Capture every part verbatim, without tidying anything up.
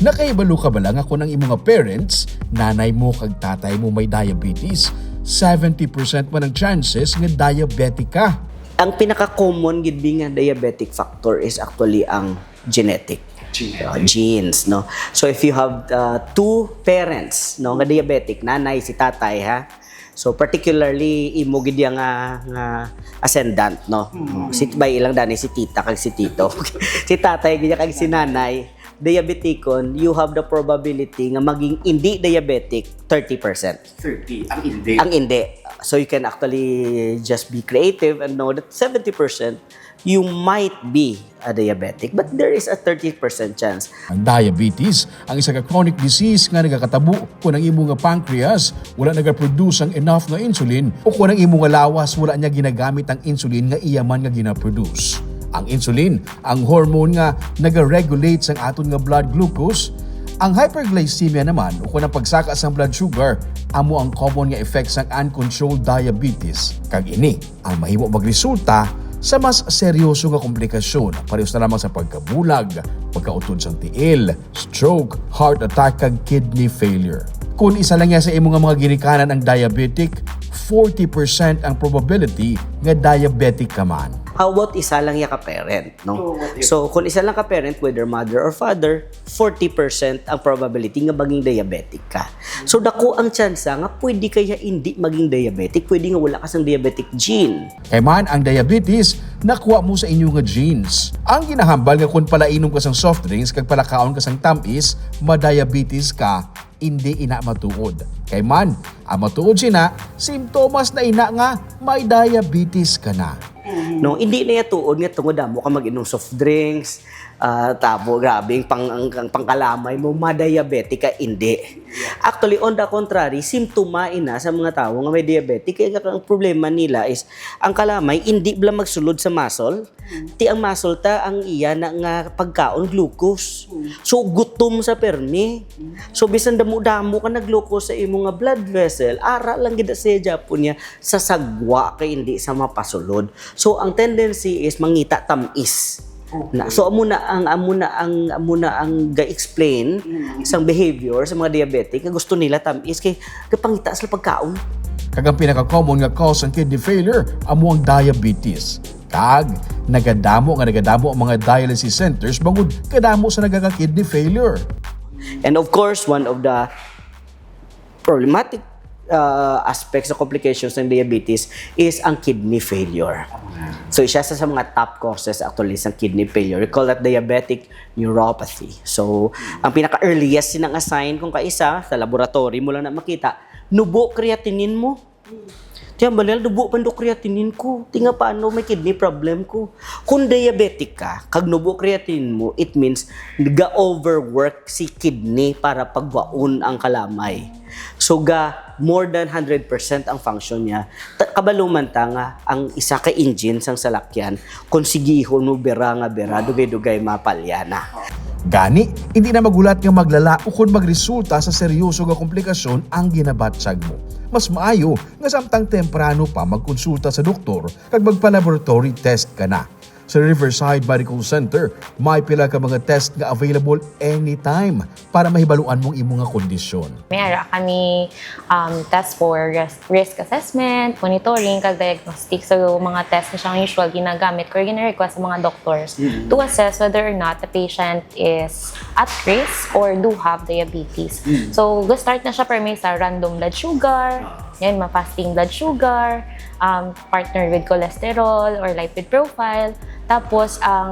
Nakahibalo ka bala nga kung ang imo nga parents, nanay mo kag tatay mo may diabetes, seventy percent man ang chances nga diabetic ka? Ang pinaka-common gid bi nga diabetic factor is actually ang genetic. Genetic. Uh, genes, no? So if you have uh, two parents, no, nga diabetic, nanay si tatay, ha? So particularly imo gid yang nga, nga ascendant, no? Mm. Si, may ilang dani si tita kag si tito. Si tatay gid kag si nanay diabeticon, you have the probability nga maging hindi diabetic thirty percent. Thirty, ang hindi. Ang hindi. So you can actually just be creative and know that seventy percent you might be a diabetic, but there is a thirty percent chance. Ang diabetes ang isa ka chronic disease nga nagakatabo kon ang imo nga pancreas wala nagaproduce sang enough nga insulin o kon ang imo nga lawas wala niya ginagamit ang insulin nga iya man nga ginaproduce. Ang insulin, ang hormone nga nagaregulate sang aton nga blood glucose, ang hyperglycemia naman o kon ang pagsaka sang blood sugar, amo ang common nga effect sang uncontrolled diabetes. Kag ini ang mahimo magresulta sa mas seryoso nga komplikasyon, pareho na lamang sa pagkabulag, pagkautod sang tiil, stroke, heart attack, kag kidney failure. Kung isa lang niya sa imo nga mga ginikanan ang diabetic, forty percent ang probability nga diabetic ka man. How about isa lang ya ka parent, no? So, what if So, kung isa lang ka parent, whether mother or father, forty percent ang probability nga maging diabetic ka. So, dako ang tsansa nga pwede kaya hindi maging diabetic, pwede nga wala ka sang diabetic gene. Kay man, ang diabetes nakuha mo sa inyo nga genes. Ang ginahambal nga kung palainom ka sang soft drinks kag palakaon ka sang tamis, ma-diabetes ka, hindi ina matuod. Kay man, ang matuod sina, simptomas na ina nga may diabetes ka na. No, hindi na iya tuod nga tungod damo ka mag-inom soft drinks, ah, tabo, grabe ang pang-, ang, ang pangkalamay mo, ma-diabetic ka, hindi. Actually, on the contrary, simptoma ina sa mga tawo nga may diabetic. Kaya ang problema nila is, ang kalamay, hindi bala magsulod sa muscle. Ti ang muscle ta, ang iya na nga pagkaon, glucose. So, gutom sa permi. So, bisan damo-damo ka na glucose sa imo nga blood vessel, ara lang gid siya, Japon niya, sa sagwa kay hindi sa mapasulod. So, ang tendency is mangita tamis. Okay. Na, so, amo na ang, amo na ang, amo na ang ga-explain Mm. sang behavior sa mga diabetic nga gusto nila tamis kay gapangita sila pagkaon. Kag ang pinaka-common nga cause sang kidney failure amo ang diabetes. Kag nagadamo nga nagadamo ang mga dialysis centers bangod kadamo sa nagaka-kidney failure. And of course, one of the problematic uh, aspects sa complications ng diabetes is ang kidney failure. So, isa sa, sa mga top causes actually sa kidney failure. We call that diabetic neuropathy. So, ang pinaka-earliest sinang sign kung kaisa, sa laboratory mo lang na makita, nubo creatinine mo. Tiyan, balil, nubo pa ang creatinine ko. Tinga paano may kidney problem ko. Kung diabetic ka, kag nubo creatinine mo, it means ga-overwork si kidney para pagwaon ang kalamay. So ga more than hundred percent ang function niya. Ta-, kabalo man ta nga ang isa ka engine sang salakyan, kung sigihon mo bira nga bira, dugay-dugay mapalya na. Gani, hindi na maghulat nga maglala ukon magresulta sa seryoso nga komplikasyon ang ginabatyag mo. Mas maayo nga samtang temprano pa magkonsulta sa doktor kag magpa-laboratory test ka na. Sa Riverside Medical Center, may pila ka mga test nga available anytime para mahibaluan mong imo nga kondisyon. May ara kami, um, test for risk, risk assessment, monitoring, kag diagnostic. So, mga test na siyang usual ginagamit or gina-request sa mga doctors Mm. to assess whether or not the patient is at risk or do have diabetes. Mm. So, go-start na siya, pero may sa random blood sugar, Ah. yan, ma-fasting blood sugar, um, partner with cholesterol or lipid profile. Tapos, ang,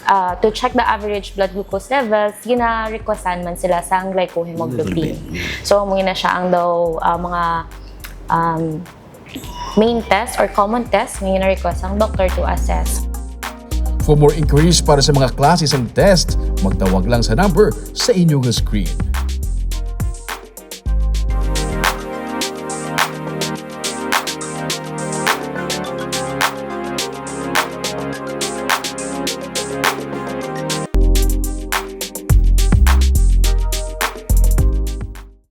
ah, to check the average blood glucose levels, gina-requestan man sila sa glycohemoglobin. Hemoglobin. So, amo na siya ang daw, ah, mga, um, main test or common test nga gina-request ang doctor to assess. For more inquiries para sa mga klase sang test, magtawag lang sa number sa inyo nga screen.